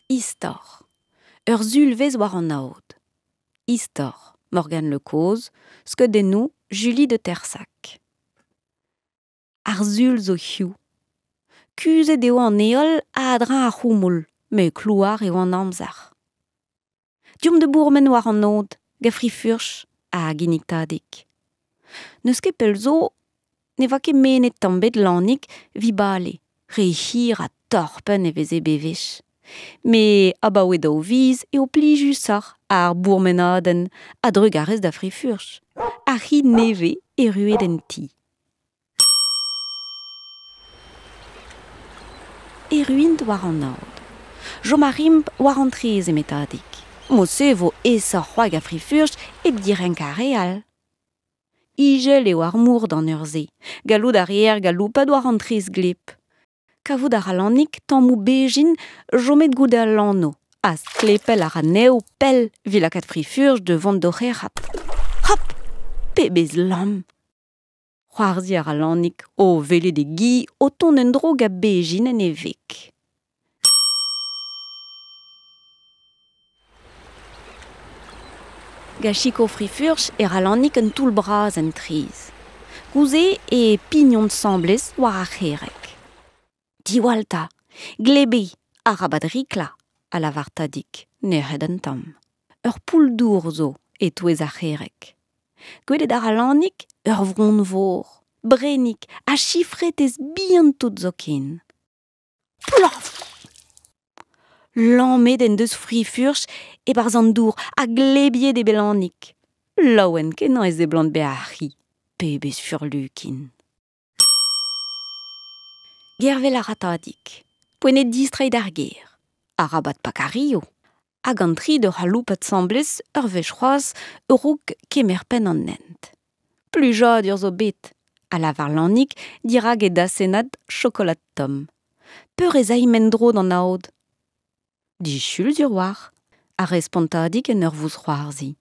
Istor. Ur sulvezh war an aod. Istor, Morgane Le Coz, skeudennoù Julie de Tersac. Ar sul zo hiziv. Kuzhet eo an heol a-dreñv ar c'houmoul, met klouar eo an amzer. Deomp da bourmen war an aod, gant fri-furch a ginnig Tadig. N'eus ket pell zo ne oa ket mennet tamm bet Lanig evit bale, re hir ha torr-penn e veze bewech. Met abaoe daou viz eo plijusoc'h ar bourmenadenn a-drugarez da Fri-Furch, ar c'hi nevez erruet en ti. Erruint war an aod. Chom a rimp war an traezh eme Tadig. Mod-se e vo aesoc'h c'hoazh gant Fri-Furch hep direnkañ ar re all. Ijel eo ar mor d'an eur-se. Gallout a reer galoupat war an traezh gleb. Kavout a ra Lanig tammoù bezhin chomet goude al lanv ha stlepel a ra anezho pell evit lakaat Fri-Furch da vont d'o c'herc'hat. Hop! Pebezh lamm! C'hoarzhiñ a ra Lanig o welet e gi o tont en-dro gant bezhin en e veg. Gant sikour Fri-Furch e ra Lanig un toull bras en traezh. Goude e pignont 'sambles war ar c'herreg. Diwall 'ta, gleb eo, arabat riklañ, a lavar Tadig, nec'het un tamm. Ur poull-dour zo e-touez ar c'herreg. Gwelet a ra Lanig ur vronn-vor, brennig ha chifretez bihan-tout zoken. Plof! Lammet en deus Fri-Furch e-barzh an dour ha glebiet eo bet Lanig. Laouen-kenañ e seblant bezañ ar c'hi, pebezh furlukin. Gervel a ra Tadig. Poent eo distreiñ d'ar gêr. Arabat pakañ rio. Hag an tri d'ur c'haloupat 'sambles ur wech c'hoazh a-raok kemer penn an hent. Plijadur zo bet, a lavar Lanig dirak e dasennad chokolad tomm. Peur ez aimp en-dro d'an aod ? Disul sur 'oar, a respont Tadig en ur vousc'hoarzhiñ.